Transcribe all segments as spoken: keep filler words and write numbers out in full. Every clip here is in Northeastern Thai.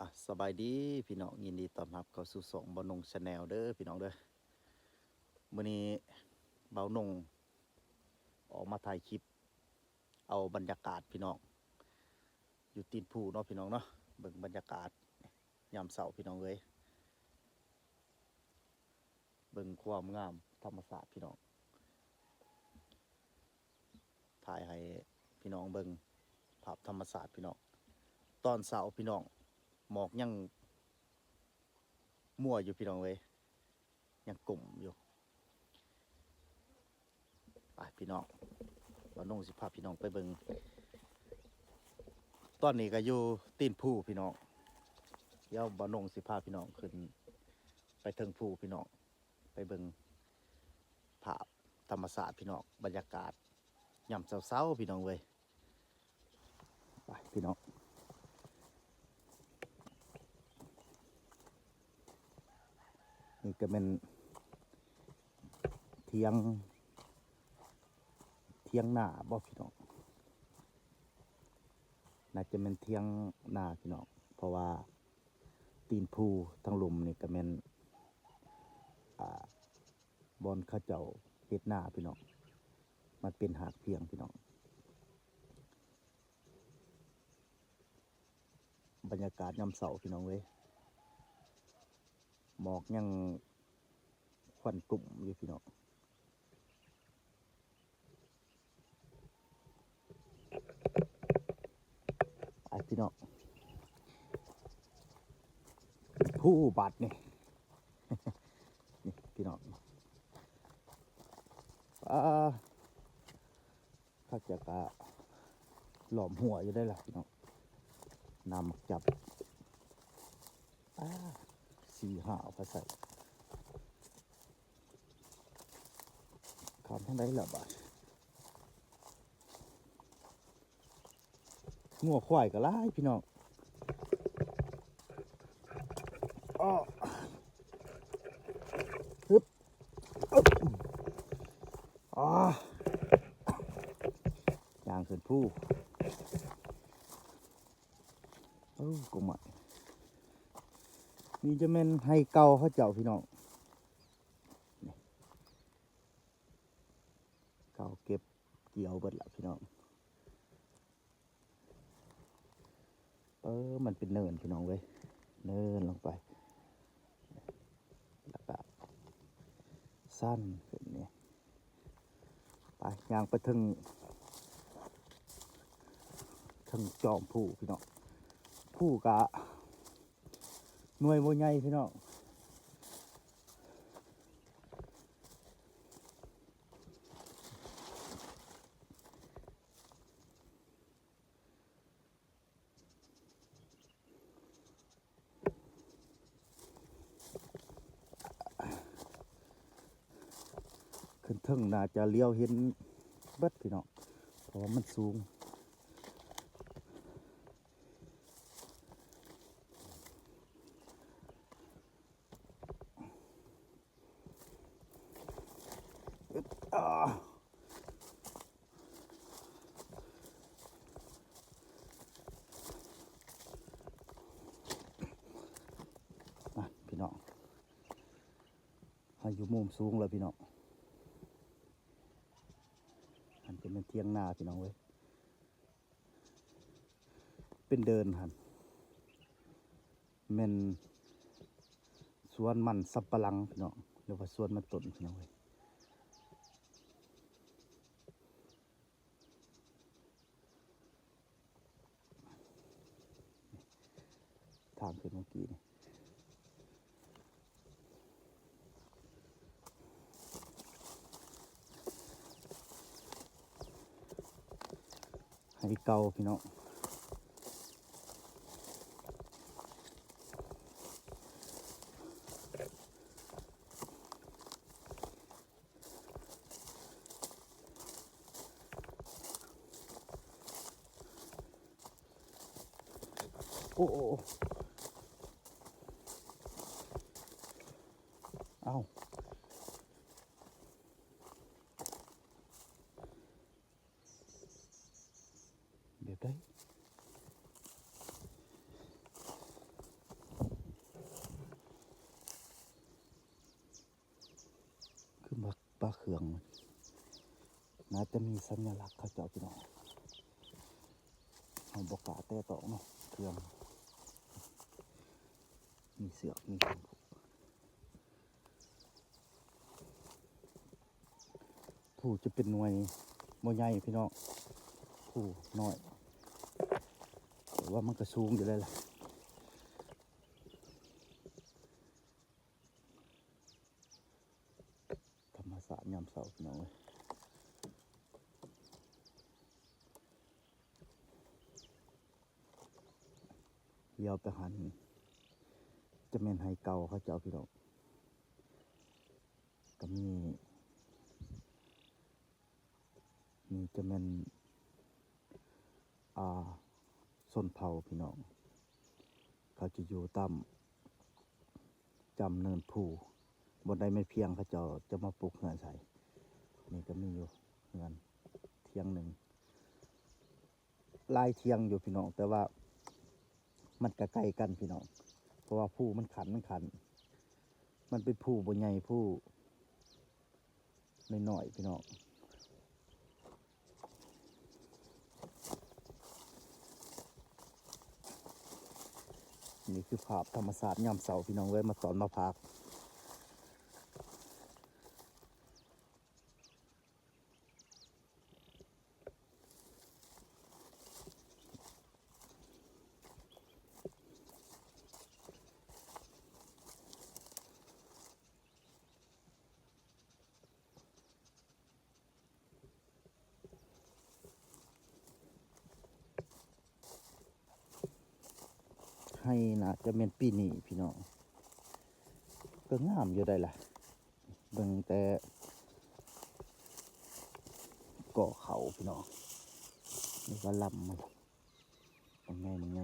อ่ะ สบายดีพี่น้อง ยินดีต้อนรับเข้าสู่ช่องบ่าวนง Channel เด้อพี่น้องเด้อ มื้อนี้บ่าวนงออกมาถ่ายคลิป เอาบรรยากาศพี่น้อง อยู่ตีนภูเนาะพี่น้องเนาะ เบิ่งบรรยากาศยามเช้าพี่น้องเอ้ย เบิ่งความงามธรรมชาติพี่น้อง ถ่ายให้พี่น้องเบิ่งภาพธรรมชาติพี่น้อง ตอนเช้าพี่น้อง หมอกยังมัวอยู่พี่น้องเอ้ย ยังกลุ่มอยู่ ไปพี่น้อง บ่าวนงสิพาพี่น้องไปเบิ่ง ตอนนี้ก็อยู่ตีนภูพี่น้อง เดี๋ยวบ่าวนงสิพาพี่น้องขึ้นไปเทิงภูพี่น้อง ไปเบิ่งภาพธรรมชาติพี่น้อง บรรยากาศยามเช้าๆพี่น้องเว้ย ไปพี่น้อง นี่ก็เป็นเถียง เถียงนาบ่พี่น้อง น่าจะเป็นเถียงนาพี่น้อง เพราะว่าตีนภูทางลุ่มนี่ก็เป็น อ่า บ่อนเขาเจ้าเฮ็ดนาพี่น้อง มันเป็นหากเพียงพี่น้อง บรรยากาศยามเช้าพี่น้องเว้ย หมอกยังควันกลุ่มอยู่พี่น้อง ไปพี่น้อง ภูบาดนี่ นี่พี่น้อง อ่า เขาเจ้าก็ล้อมหัวอยู่ได้ล่ะพี่น้อง นำจับ อ่า สี่ห้าเอาไปใส่ ข้ามทางใดล่ะบาด งัวควายก็หลายพี่น้อง อ้อ ฮึบ อึ๊บ อ้า ย่างขึ้นภู โอ้ กงไม้ นี่จะแม่นไฮ่เก่าเขาเจ้าพี่น้อง นี่ เก่าเก็บเกี่ยวเบิดละพี่น้อง เออ มันเป็นเนินพี่น้องเว้ย เนินลงไป แล้วก็สั้นขึ้นนี่ ไป ย่างไปถึง ถึงจอมภูพี่น้อง ภูกะหน่วยบ่ใหญ่พี่น้อง ขึ้นเทิงน่าจะเลี้ยวเห็นเบิดพี่น้อง เพราะว่ามันสูง อ่า อ่ะ พี่น้อง เฮาอยู่มุมสูงแล้วพี่น้อง หันจะเป็นเถียงนาพี่น้องเว้ย เป็นเดินหัน แม่นสวนมันสำปะหลังพี่น้อง หรือว่าสวนมันต้นพี่น้องเว้ย ทางขึ้นเมื่อกี้นี่ ไฮ่เก่าพี่น้อง โอ้ โอ้ โอ้ เอ้า แบบใด ปลาเคือง น่าจะมีสัญลักษณ์เขาเจ้าพี่น้อง เฮาบ่กล้าแตะต้องเนาะ เคือง มีเสือก มีเคืองผูก ผูกจะเป็นหน่วยบ่ใหญ่พี่น้อง ผูกน้อย แต่ว่ามันก็สูงอยู่แล้วล่ะ ธรรมชาติยามเช้าพี่น้องเอ้ย เลี้ยวไปหัน จะแม่นไฮเก่าเขาเจ้าพี่น้อง ก็มี นี่จะแม่น อ่า ชนเผ่าพี่น้อง เขาจะอยู่ตาม จำเนินภู บ่อนใดแม่นเพียงเขาเจ้าจะมาปลูกเฮือนใส่ นี่ก็มีอยู่เฮือนเถียงหนึ่ง หลายเถียงอยู่พี่น้อง แต่ว่ามันก็ไกลกันพี่น้อง เพราะว่าภูมันขัน มันขัน มันเป็นภูบ่ใหญ่ ภูน้อยๆพี่น้อง นี่คือภาพธรรมชาติยามเช้าพี่น้องเอ้ย มาตอนมาพัก ไฮน่าจะแม่นปีนี้พี่น้อง ก็งามอยู่ได้ล่ะ เบิ่งแต่ก่อเขาพี่น้อง นี่ก็ลำมัน มันไง มันไง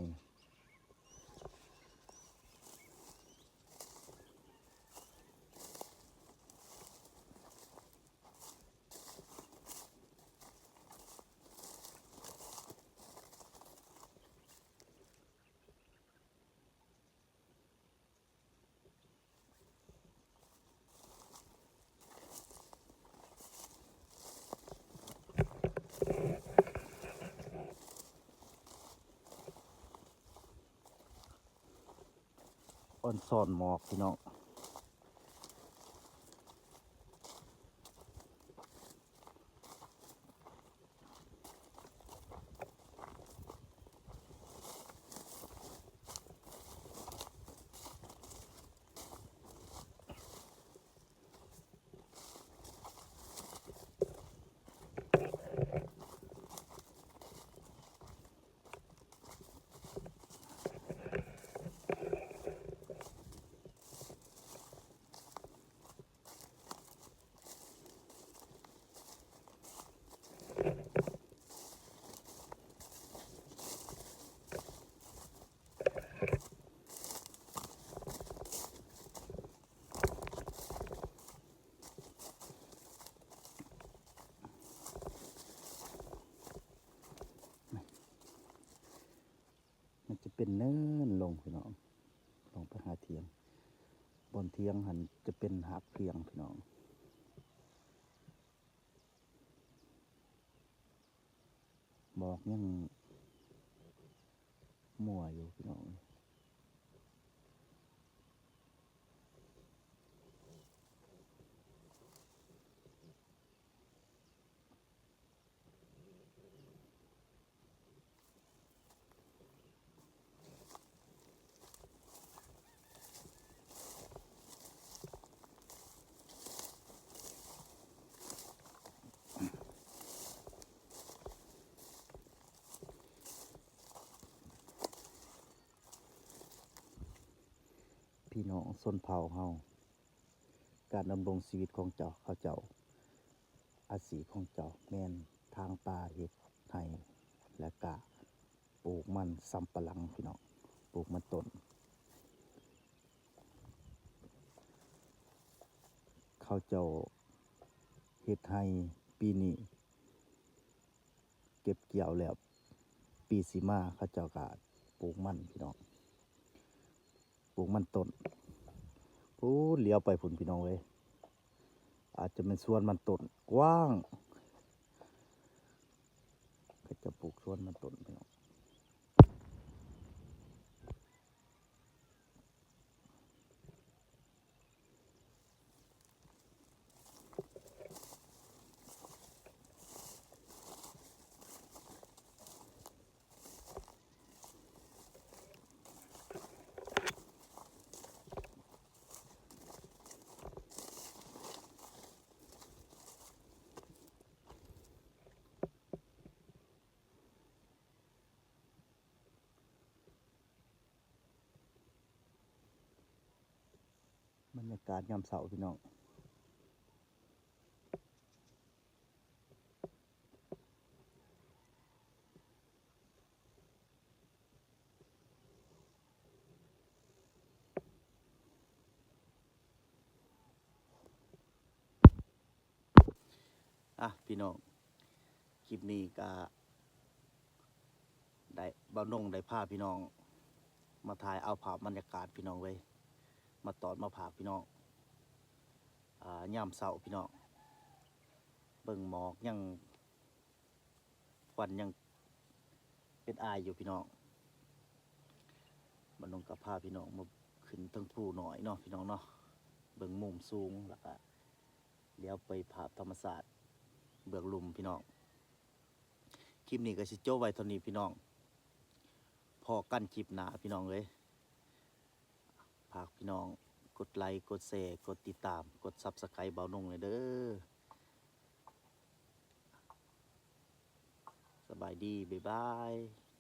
อ่อนซ่อนหมอกพี่น้อง มันจะเป็นเนินลงพี่น้อง ลงไปหาเถียง บนเถียงหันจะเป็นหากเถียงพี่น้อง หมอกยังมัวอยู่พี่น้อง พี่น้องชนเผ่าเฮา การดำรงชีวิตของเจ้า เขาเจ้า อาชีพของเจ้าแม่นถางป่าเฮ็ดไฮ่ และกะปลูกมันสำปะหลังพี่น้อง ปลูกมันต้น เขาเจ้าเฮ็ดไฮ่ปีนี้ เก็บเกี่ยวแล้ว ปีสิมาเขาเจ้ากะปลูกมันพี่น้อง ปลูกมันต้น พู้นเหลียวไปพุ้นพี่น้องเอ้ย อาจจะเป็นสวนมันต้นกว้าง เขาจะปลูกสวนมันต้นพี่น้อง บรรยากาศยามเช้าพี่น้อง อ่ะพี่น้อง คลิปนี้ก็ได้ บ่าวนงได้พาพี่น้อง มาถ่ายเอาภาพบรรยากาศพี่น้องเว้ย มาตอนมาฝากพี่น้อง อ่ายามเช้าพี่น้อง เบิ่งหมอกยัง ควันยังเป็นอายอยู่พี่น้อง บ่าวนงก็พาพี่น้องมาขึ้นเทิงภูน้อยเนาะพี่น้องเนาะ เบิ่งมุมสูงแล้วก็เดี๋ยวไปภาพธรรมชาติเบื้องลุ่มพี่น้อง คลิปนี้ก็สิจบไว้เท่านี้พี่น้อง พ้อกันคลิปหน้าพี่น้องเอ้ย ฝากพี่น้องกดไลค์ กดแชร์ กดติดตาม กด Subscribe บ่าวนงเลยเด้อ สบายดี บ๊ายบาย